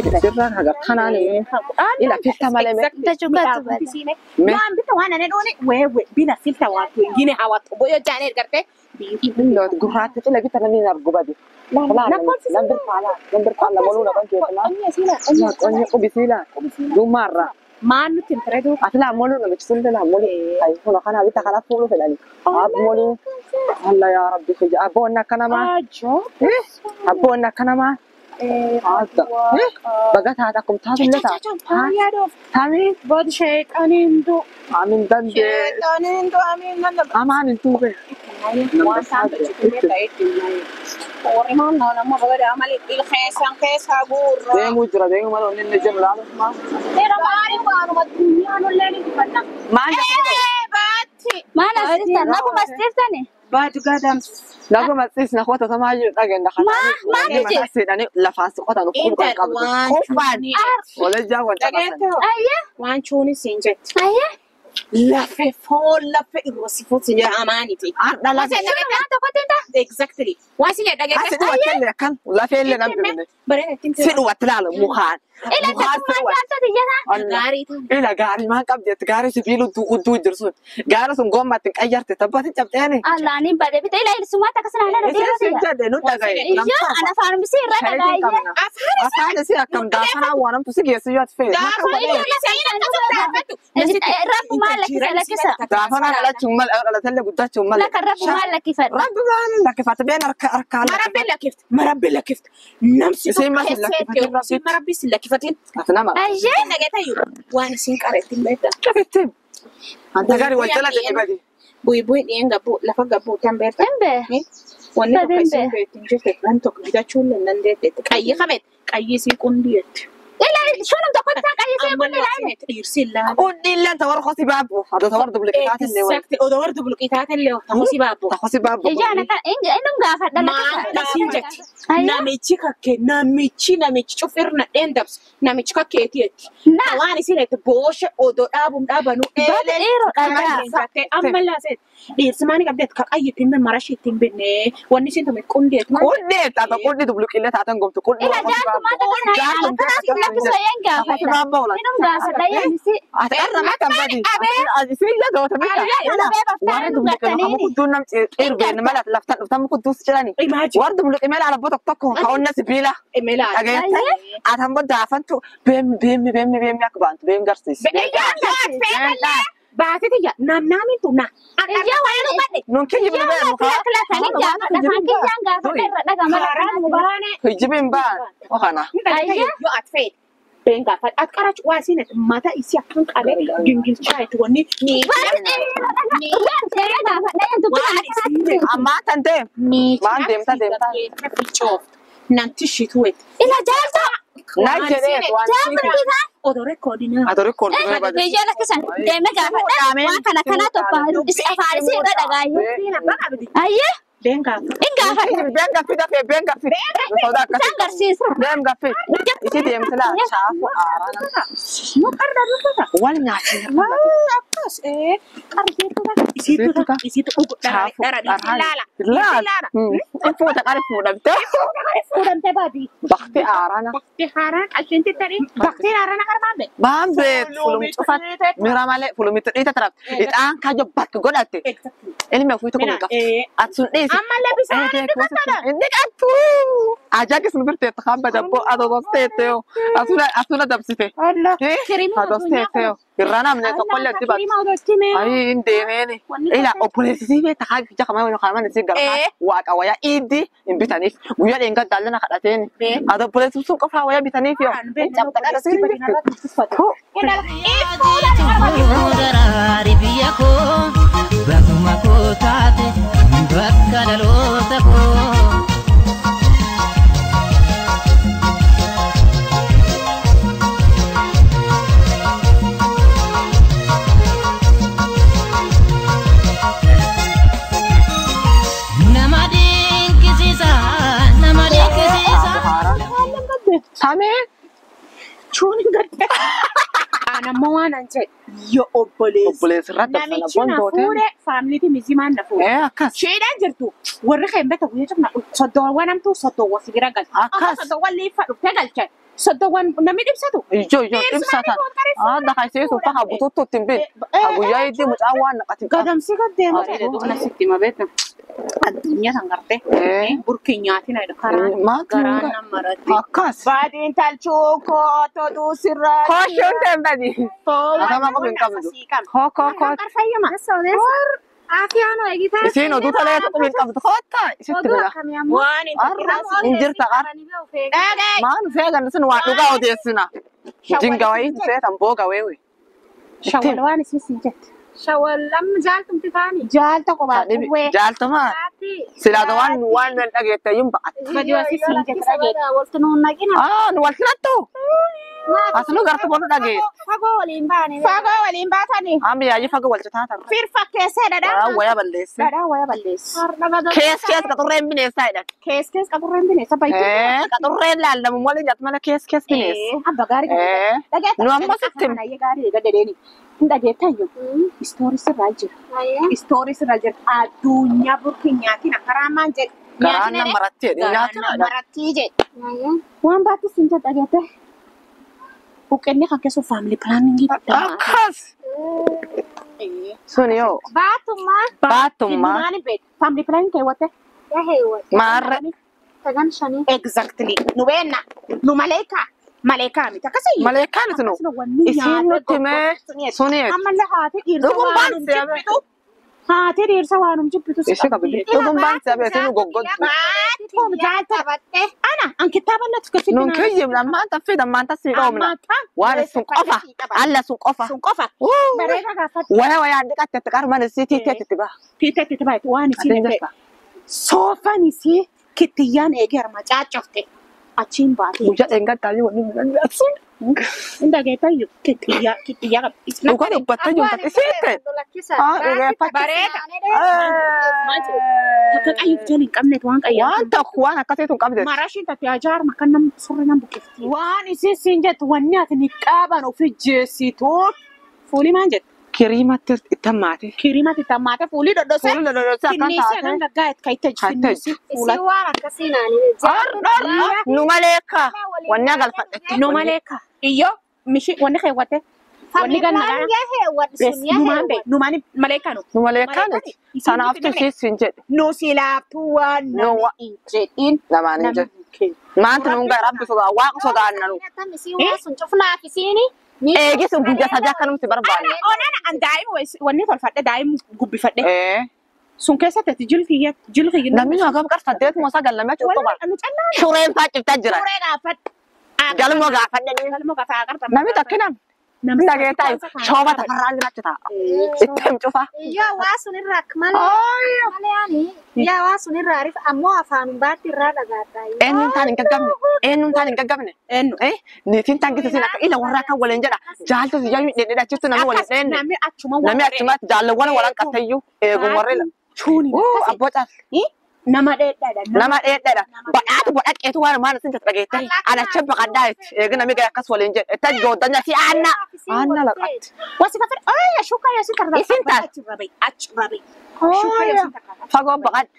Sirraan hagar kanaan ila filta malee mee. Utachukua tu basi. Me. Naambita waan ani dhoone wewe bila filter watu wengine hawatoboyo jane garte. Gurraacha cila bita namni hin argu badi. Lambir faala moluu na bankeessa laa. Qonni qubisiila. Duumaarra. Maan nuti hin fedhu. Ati laa moluu namichi sun laa moluu. Ayi kun kana bita kana fuuluu fedhani. Ab moluu. Allah yaa Rabbi kiyya. Abboonni akka namaa. Abboonni akka namaa. Adda. Baga taate akkuma taatu illee taate. Tamiin. Bod sheexaniin du. Amin dandee. Sheexaniin du amiin dandee. Amaan hin tuube. Waan isaan tolchitu ta'e Orimaan nama baga malee ilkeessan keessaa guurra. Deemuu jira deemuu malee onni inni jiru laalu maa. Seera maaliin waanuma dunyaan ollee ni dubbata. Maal jedhu? Baatti. Maal as jirtan? Naguma as jirtani? Baatu gadams. Naguma sis na kota sama jiru dhageenya kana. Maal jechuu? Seedhanii lafaan si qotan uffuu kan qabdu. Kuffaan. Olee jaa waan caqasan. Ayya. Waan chuuni siin jetti. Ayya. Lafe foon lafe irra si fuuti jira amaaniti. Har'a lafe. Waan tokkotti hin ta'a. Exactly. Waan si jedha Asi dhuwatte illee akkan lafee illee nan bibine. Bareeda ittiin Si dhuwatte laala mukaan. Ila Mukaan si tokkummaa dhuwatte. jaaltoti jira. Gaarii ta'e. Ila gaarii maan qabdi jetti gaarii sibiila udduu jiru sun. Gaara sun gommaatti hin qayyarte tabbatti cabxeeni. Allaaniin badee bita. Ila ilsumaatti akkasuma haala Isin dheeraa sin ta'e. jedhe nu dhagaye. Iyyo ana faarmisii irra dhagaayye. Afaan isii akkam daafanaa waan namtu si geessu yoo ati fe'e. Rabbu maal lakkisa lakkisa. Daafanaa dhalachuun malee dhalatallee guddachuun malee. Lakka rabbu maal lakkifadha. Rabbi maal lakkifate been harka harkaan Marabbi lakkifte. Marabbi lakkifte. Namsi Isin maal sin lakkifatin rabbi? Marabbi sin lakkifatin. Ati nama. Ayyee. Nagatayu. Waan isin qareetti hin beektan. Lakkifte. Anta gari wal jala jedhe badi. Bu'i bu'i dhiyen gabbuu lafa gabbuu tan beektan. Himbe. Wanni tokko Badin isin bee. beektin jirte waan tokko bitachuu hin dandeette. Qayyii qabeet qayyii isii qundiyetti. Ila shunum tokkotti taa qayyisee kun Ammallee ilaali. isin dhiirsi ilaala. Qundhi illee ta warra qosi baabbu. Ado ta warra dublikitaati illee wal. Exactly. Odoo warra dubluqitaate illee ta'uu baabbu. Ta qosi baabbu. Iyyo ana kan inni gaafadha Maal lakkisa. isiin jetti? Ayya. Namichi kakkee namichi namichi cufirna dheen dabsu namichi kakkeetiyetti. Na. Waan isin itti booshe odoo dhaabuun dhaabanuu Baati dhiiroo dhagaa. Ammallee asee dhiirsi maani qabdeet ka qayyi ittiin bin marashi ittiin binne wanni isin tume qundeet. Qundhi taata qundhi dubluqillee taatan gomtu qundhi Ila warra qosi jaartumaa baabbu. takka kanaaf lakkisa yeen Ta qosi gaafadha. baabbu ola. Inni gaafadha yaanisi. Ati irra makkan badi. Isin ija goota mita. Ayya, Ila bee baftaan warra dubluqillee dhugatanii. hamu kudduun nam xirbeen mala laftan dhuftan kudduus jedhani. Imagine. Warra dubluqi mala alaboo tokko tokko haonna sibiila. Emela. Dhageette. Ati ammoo daafantu beemmi beemmi beemmi beemmi akka baantu beemmi garsiisi. Baatee tiyya namnaamin tu na. Iyyo waan dhugate. Nun kiyyibni Iyyo beemu kaa. lakkisan gaafadha. Afaan kiyyaan gaafadha irra dhagama. Kaaraan baane. Kijjibiin baan. Wakana. Yoo ati feete. Been gaafadha. Ati qarachu waa isin mata isii akkan qabee gingilchaa itti wanni ni. Baati dhiiroo dhagaa. Iyyo seera gaafadha yeen dubbii kana akkanatti. Ammaa tan deem. Maan deemta deemta. Nanti shitu wet. Ila jaarsa. Na jedhee waan Jaarsa bitaa. Odoo rekoodinaa. Ati rikoordi badi. Iyyo lakkisan deeme gaafadha. Waan kana kanaa tokko afaan isii irra dhagaayyee. Ayyee. Been gaafadha. In gaafadha. Been gaffi dafee been gaffi. Sodaa Isaan akkasii. garsiisa. Been gaffi. Isi deemte laa chaafu aarana. Nu qarda nu Wal nyaachee. Akkas qarbeetu isiitu isiitu dhugu Chaafu dhara ilaala. Laala. In fuuta qari fuudhamte. Fuudhamte baadii. Bakti aarana. Bakti haaraan asheenti tarii bakti haaraan armaan bee. Baan beet fulum cufat. Mira malee fulumitti dhiita taraf. Ixaan kajo bakki godhatte. Ilmi ofii tokko hin qabdu. Ati sun dhiisi. Ammallee bishaan hin dhiqatadha. Inni qabdu. Ajaa'ibsi sun birteetta kan badabboo adogosteetteo. Asuna dabsite. Adosteetteo. Irra namne tokkollee dibatu. Ayi hin deemeeni. Ila obboleessisii beekta haa ija kamaa yoo kamaa isii gara waaqa wayyaa iiddi hin bitaniif guyyaa dheengaa daallana kadhateeni. Ati obboleessi sun qofaa wayyaa bitaniif yoo. Hin cabxa qarasiin jirti. Daraari biyya koo bakkuma koo taate bakka dhaloota koo. Nama dinqisiisa nama dinqisiisa. Samee. Chuun garte. Anammoo waan an jedhe yoo obboleessi. Obboleessi irratti Namichi na fuudhe faamiliitii mizimaan na fuudhe. Akkas. Sheedhaan jirtu warri kan beekta guyyaa cufna soddoowwan namtu soddoowwan si bira galcha. Akkas. Soddoowwan leeffaa dhuftee galchan. Soddowwan namni dhibsatu. Ijoo ijoo dhibsatan. Adda kaysee sun faha bututtu ittiin bin. Guyyaa iddii mucaa waan naqati. Gadamsi gaddeema ta'e dubna sitti hima beekna. Addunyaa san gartee burkii nyaatina jedhu karaan garaan nama ratti. Akkas. Baadiin talchuu kooto duusirraa. Kooshuun deembadi. Akama qofi hin qabdu. Koo koo koo. Fayyama. Isiin oduu tolee tokko hin qabdu. Koottaa isitti bila. Waan hin Arra hin jirta qara. Maal feegan sun waan dhugaa odeessina. Jinga wayii feetan booga weewe. Shawwal waan isin siin jette. Shawwal amma jaaltumti taani. Jaalta qophaa qubee. Jaaltuma. Silaata waan waan nan dhageette iyyuu baqatte. Gadi waan isin siin jette dhageette. Walti nuun naqina. Ah nu walti nattu. As nu gartu bonu dhagee. Fagoo waliin baane. Fagoo waliin baatanii. Amma yaayii fagoo wal citaa tan. Fir fakkeessee dhadhaa. Dhadhaa waya balleesse. Dhadhaa waya balleesse. Kees kees qaxurreen bineensaa jedhan. Kees kees qaxurreen bineensa baay'ee. Qaxurreen laallamu malee nyaatu malee kees kees bineensa. Abba gaarii. Nu amma sitti. Gaarii gadadheeni. Hin dhageettayyuu. Istoorii sirraa jira. Istoorii sirraa jira. Addunyaa burkii nyaatina karaa maan jedhe. Garaan nama maratti jedhe. Nyaatina maratti jedhe. Waan baatti siin jedhe dhageette. Buqqeenni kan keessu faamilii pilaaningii. Akkas. Suni yoo. Baatummaa. Baatummaa. Maali beek? Faamilii pilaaningii keewwatte. Maarre. Sagan shanii. Exactly. Nu beenna. Nu maleekaa. Maleekaa miti akkasii. Maleekaa miti nu. Isiin nutti mee suni. Ammallee haati dhiirsa waanum jibbitu. Haati dhiirsa waanum jibbitu. Ishee qabdi. Dhugummaan si'a beektu nu goggodhu. Baattum jaalta. Ana an kitaaba natti keessatti. Nun kiyyimna ammaan tan fida ammaan tan sii dhoomna. Waan sun qofa. Alla sun qofa. Sun qofa. Bareeda gaafadhu. Waya waya dhiqatte itti qarman isii tiiteetti itti baha. Tiiteetti itti baha waan isiin ta'e. Soofan isii kittiyyaan eegee harma caaccofte. Achiin baatee. Guyyaa dheengaddaa yoo wanni mul'atu. Hin dhageettayyuu kitiyyaa kitiyyaa qabdi. Dhugaa dubbattee jirtu isiitte. Bareeda. Takka qayyuuf jala hin qabneet waan qayyaa. Waan tokko waan akkasiitu hin qabde. Marashiin tattee ajaa'arma kan nam surri nam buqqifti. Waan isin siin jettu wanni ati ni qaban ofi jeessituun fuulii maal jette? Kiriimatti itti hammaate. Kiriimatti itti hammaate fuulii dhodhosee. Fuulii dhodhosee akkan Finniisii taate. akkan gaggaa'e kan itti finniisii fuula. Isin waan akkasii naanii. Nu malee ka wanni agalfadhe. Nu malee ka. Iyyoo mishi wanni keewwatte. Wanni ganna Numaan bee numaan malee kanu. Nu malee kanuti. Sanaaftu ishee siin jedhe. Nu silaaftuu waan namni hin jedhin. Namaan hin jedhu. Maanta nuun gara rabbi sodaa waaqa sodaanna nu. Eegis guyyaa sadii akka numti barbaanne. Onana an daa'imu wanni tolfadhe daa'imu gubbifadhe. Sun keessatti ati jilkiyya jilkiyya. Namni nu hagam qar saddeet moo sagal lamee cuutuu bara. Nu callaa. Shureen faa ciftaa jira. Shuree gaafadhe. Galmoo gaafadhe. Galmoo gaafadhe agarta. Namni takkinam. Namni dhageetaa shooba tafarraa jiraachuu ta'a. Itti him cufa. Yaa waa sun irraa malee malee ani yaa waa sun irraa arif ammoo afaan baatti irraa dhagaadha. Eenyuun taan hin gaggabne. Eenyuun taan hin gaggabne. Eenyu. Niitiin taan gisa siin akka ila warraa kan waliin jedha. Jaaltu si yaayuu dhedheedha achitti namni waliin dheenne. Namni achuma Namni achumatti jaalawwan walan qattayyuu eegum warri. Chuuni. Abboo caal. Nama dheedhaadha. Nama dheedhaadha. Badhaatu badhaqqeetu waan maal isin dhageette. Ana achi baqadhaa itti. Eegi namni gara akkas waliin jedhe. Itti gooddanya si aanna. Aanna laqatti. Wasi kafir. Ayya shuka ya sin tarda. Isin taate. Achi rabai. Achi rabai. Shuka ya sin tarda. Fagoo baqadhe.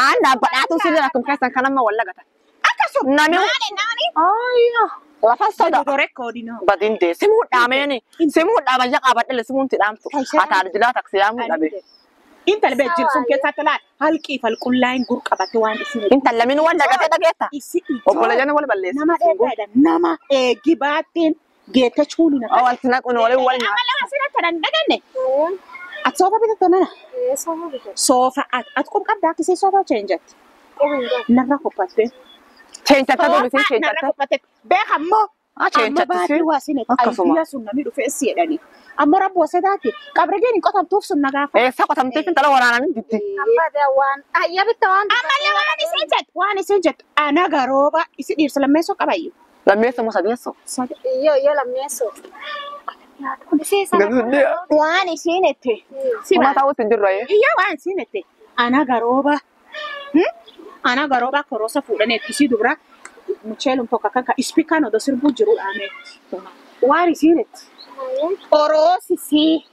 Aanna badhaatu sin akkuma keessan kan amma wallagatan. Akkasuma. Nami. Naani naani. Ayya. Lafa soda. Rekoodinoo. Badin dee simuu dhaameeni. Simuu dhaamayya qaabadhe simuun ti dhaamtu. Ataar jilaa taksiyaamu dhabe. Intal beejjil sun keessatti laal halqii falqullaayin gur qabate waan isin. Intal lamiin wal dagatee dhageetta. Isi Obboleeyyan wal balleessa. Nama dheedhaadha. Nama eegi baatteen geette chuuni na. Wal sinaqu waliin wal nyaata. Amma lama sin akka dan dhaganne. Ati soofa bitatte nana. Soofa bitatu. Soofa ati qub qabda akkasii soofa cheenjatti. Narra kophatte. Cheenchatta dubbisiin Narra cheenchatta. kophatte. Beeka ammoo. Cheenchatti Amma baatee waa sin Akkasuma. ayyaa sun namni dhufee si jedhani. Ammoo rabbi wasataati. Qabrigeen hin qotamtuuf sun na gaafa. Eessa qotamteef intala waraananii ditti. Waan ayya bitta waan. Ammallee waan isin jettu waan isin jettu ana garooba isi dhiirsa lammeessoo qabayyu. Lammeessa moo sadeessoo? Iyyoo iyyoo lammeessoo. Waan isiin itti. Uma ta'uus hin jirru ayee. Iyya waan isiin itti. Ana garooba. Ana garooba koroosa fuudhanii isii dubra mucheelum tokko akka kan ispikaan odoo sirbuu jiru dhaameetti. Waan isiin itti. Oroosisii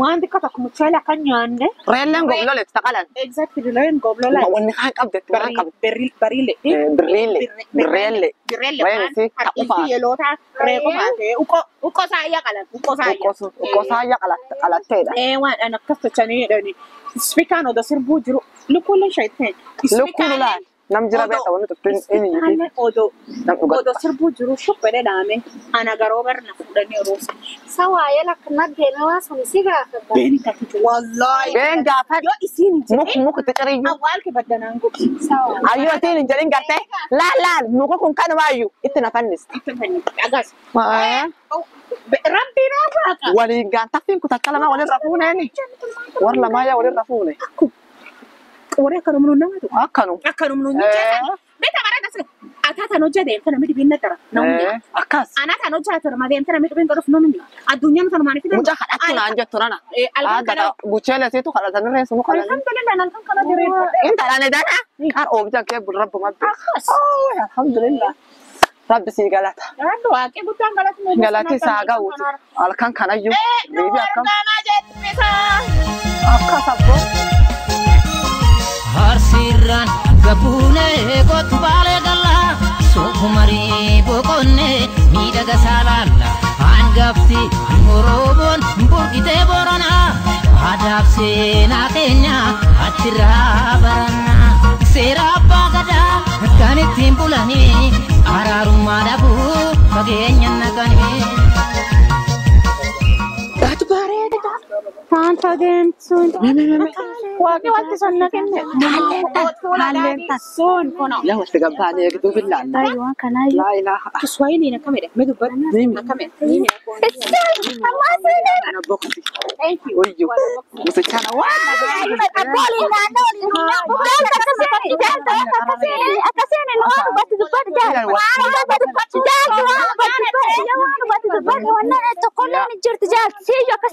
Waan xiqqoo tokko muchaala kan nyaanne. Reelleen gobloleet taqalan. Exactly leen goblola. Wanni kaan qabdetti waan qabde. Bariile. Birriille. Birreelle. Birreelle Wayne si waan yeloota reeqo baatee uqo saayya qalan uqo saayya. Uqo saayya qalatteedha. Ee waan an akkas tolchanii jedhani. Spikaan odoo sirbuu jiru lukkuuleen shayitee. Lukkuun laal nam jira beekta wanni tuttu inni Ispikaalleen odoo nam dhugatu. odoo sirbuu jiru shubbadee dhaame ana garoo barna fuudhanii roosa. Sawaayee lakkana deemee waa sun si gaafata. Beeni takitu wallaahi. Been gaafadhu. Yoo isiin Muk jedhee muk itti ciriyyuu. awwaal kee baddanaan gogi. Sawa. Ayyoo atiin hin jedhin gartee laal laal muka kun kanumaayyuu itti na fanniste. Itti fanni dhagas. Rabbiin waaqa. Waliin gaantaffiin kutakka lamaa walirra fuuneeni. War lamaa yaa walirra fuune. Warri akka namnu nama ta'u. Akkanu. Akka namnu nu jeetan. Beektaa bara akkas ataa tan hojjaa deemte namni dhibiin na dara. Namni Akkas. anaa tan hojjaa tarma deemte namni dhibiin godhuuf namni addunyaan tan maaliif fidan. Mucaa kadhattu naan jettu nana. Alkan kana Bucheele siitu kadhatanirree sunu kadhatan. alhamdulillah alkan kana jireenya. Intalaan edana. Qaar oomjan kee bul rabbu mabbi. Akkas. Alhamdulillah. Rabbi sii galata. Rabbi waaqee guddaan galati. Galati isaa ga'uuti. Halkan kanayyuu. Deebii akkam. Argamaa jettisaa. Akkas abboo. Harsiirraan gabuunee kootu baalee gallaa soofumarii boqonnee miidhaga saalaalla hangafti orooboon burqitee boronaa aadaaf seenaa keenya achirraa barannaa seera abbaa gadaa kan ittiin bulanii araarummaa dhabuu fageenya naqanii. Baatu bareeda. Faanta deemtuun. Waaqni wanti sun na kenne. Haalleen sun kun. Yaa walitti gabbaanee eegduu billaan. Waan kanaayyuu. Laa ilaaha. Kiswahiliin akkamidha? Mee dubbadhu. Akkamidha? Ana boksi. Thank you. Wayyo. Musichana waan.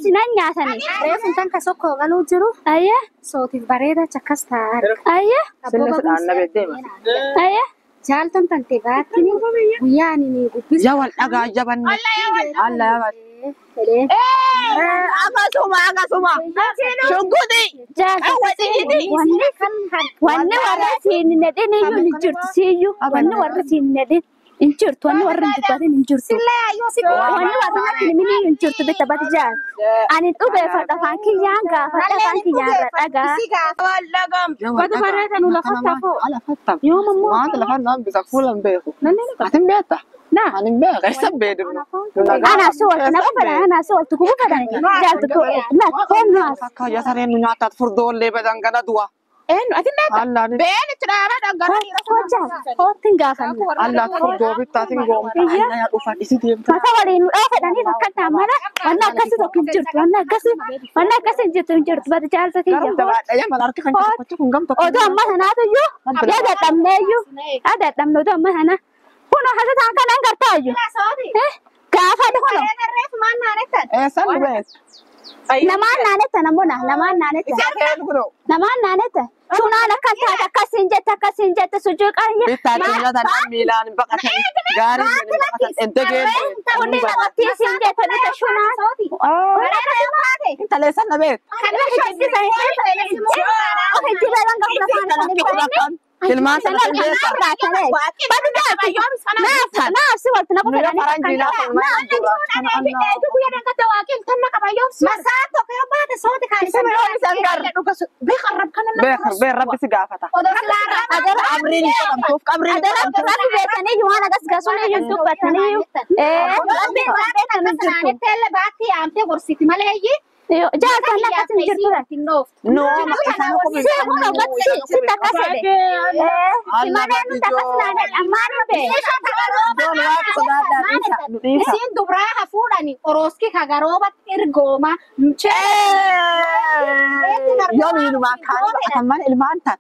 Reefu tan ka sokkoo galuu jiru. Sootiif bareeda akkas ta'a. Sinni sidhaan na beekdeema. Jaaltan tante baattini guyyaa ani ni gubbisa. Yaa wal dhagaa jabanne. Alla yaa wal. Akkasuma akkasuma. Shugguti. Wanni warra siin hin dhedhin iyyuu hin jirtu siyyuu. Wanni warra siin hin dhedhin hin jirtu. Wanni warra hin dubbatin hin jirtu. Wanni warra natti hin himin hin jirtu bitta bati jaal. Ani dhugeeffadha afaan kiyyaan gaafadha afaan kiyyaan irra dhagaa. Batu bareeda nu lafa tafoo. Lafa Yoo mammoo. Maanta lafa naan bisa fuula hin beeku. Nanni ni Ati hin beekta? Naa. Ani hin beeku. Eessa hin beeknu? Anaa si waltu na qofadha anaa si waltu kubu fadhan. Jaaltu na koomnaas. Akka yasareen nu nyaataat furdoollee badan gana du'a. Eenyu ati neeta. Allaan Been itti dhaabaa dhangala'aa dhiira Hojjaa hootti hin gaafanne. Allaan furdoo bittaatiin goomta. Alla yaa dhufan isi deemta. Mata waliin nu dhaafadhanii fakkaata mala wanni akkasii tokko hin jirtu wanni akkasii wanni akkasii hin jirtu hin jirtu bati jaalta Garuu kiyya. jabaadha yaa mala harki kan tokkochi kun gam tokko. Oduu amma sanaatu iyyuu yaa dadhabnee iyyuu yaa dadhabne oduu amma sana kunoo hasa ta'an kanaan gartaa iyyuu. Gaafadhu kunoo Reefu maal naanettan? Eessaan nu beektu? lamaan naanetta namoota lamaan naanetta Seen kunoo. lamaan naanetta shunaan akkan taate akkasiin jette akkasiin jette sujuu qaayya. Bittaatiin nyaatan miilaan baqatan gaariin baqatan edda Kunni namatti siin jette bitta shunaan. Intala eessaan na beektu? Ilmaan sana hin beektan. Masaa tokko yoo baate sooti kan isa Beekar beer rabbi si gaafata. Qabriin hin qabamtuuf qabriin hin qabamtuuf. Baatti aamtee gorsiti malee iyyee. Nooma isaan kophee Isiin dubraa hafuudhani orooski kagaroobatti ergooma. Yoom ilumaa kaanii baqatan malee ilmaan tan.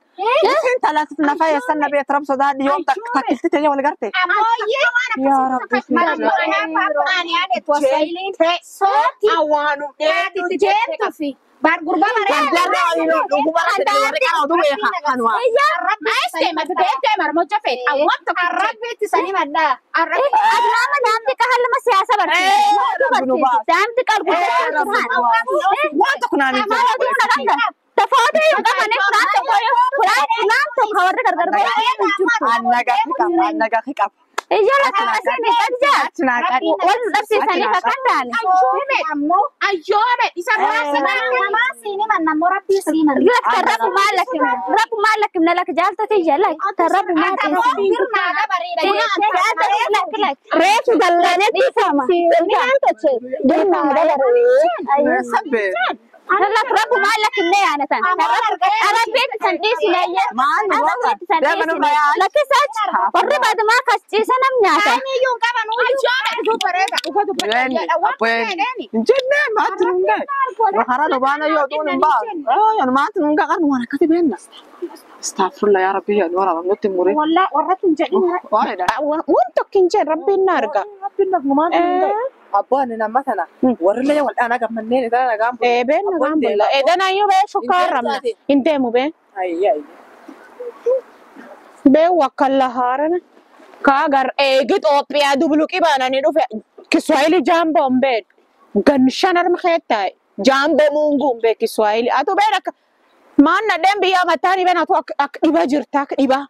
Isin talas nafa eessan na beet rab sodaadhi yoom takkilti ta'e wal garte. Amooyyee Yaa Rabbi. Awaanu Haati jeemtufi. Bar gurbaa Jarri dhuguma warri kana oduu beeka kanuma. deematu deemtee marmocha feet. Awwaan tokko Arrabbiitti sanii maddaa. Adnaama daamti qahalma siyaasa barsiisa. Daamti qalguddaa. Waan tokko naan hin jedhu. Tafoota yoo qabane fulaan tokko fulaan tokko warri gargar bahee hin jirtu. Annagaa qaba. Annagaa qaba. Iyya lakka asiin qabjaa. Achi naa qaba. Wal dhabsiisanii bakka taane. Ammoo Ayyoome isa muraasa namaa siin himan ammoo rabbii siin himan. Lakka rabbu maal lakkimna rabbu maal lakkimna lakka jaaltate iyya lakka rabbu maal Birnaa gabareedha. Reefu dallanetti sama. Sabbe. Lak rabbu maal lakkimne yaanatan. Arabbeetti san dhiisine iyya. Maal nu Arabbeetti san Deema nu dhiisine. bayaa. Lakkisaach warri baadiyyaa kas ciisa nam nyaata. Amiyyuu hin qaban uyyuu. Ayyoome dhufuu bareeda. Dhufa Jenne. dubbadha. Hin jenne maatti nun gahe. Karaa nu baana yoo duun hin baanu. Yoo maatti nun gahe qarnu waan akkasi beenna. Astaghfirullah yaa Rabbi yaa waraabam nutti hin murin. Wallaa warratti hin jedhin. Waa'eedha. Waan tokko hin jedhin rabbiin na arga. Rabbiin naf numaan hin gahe. Abbaan nama sana warri illee wal dhaanaa gammanneen isaan nagaan bulle. Ee been nagaan bulla. Eedanayyuu bee shukkaarramna. Hin deemu bee. Ayyi ayyi. Bee wakkalla haarana. Kaa gar eegi Itoophiyaa dubluqi baananii dhufe Kiswahili jaamboo hin beeku. Ganshan harma keettaa'e. Jaamboo muunguu hin beeku Kiswahili. Atu been akka maan nadheen biyya mataanii been atu akka dhiba jirta akka dhiba.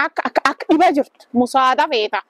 Akka akka akka dhiba jirtu musaata feeta.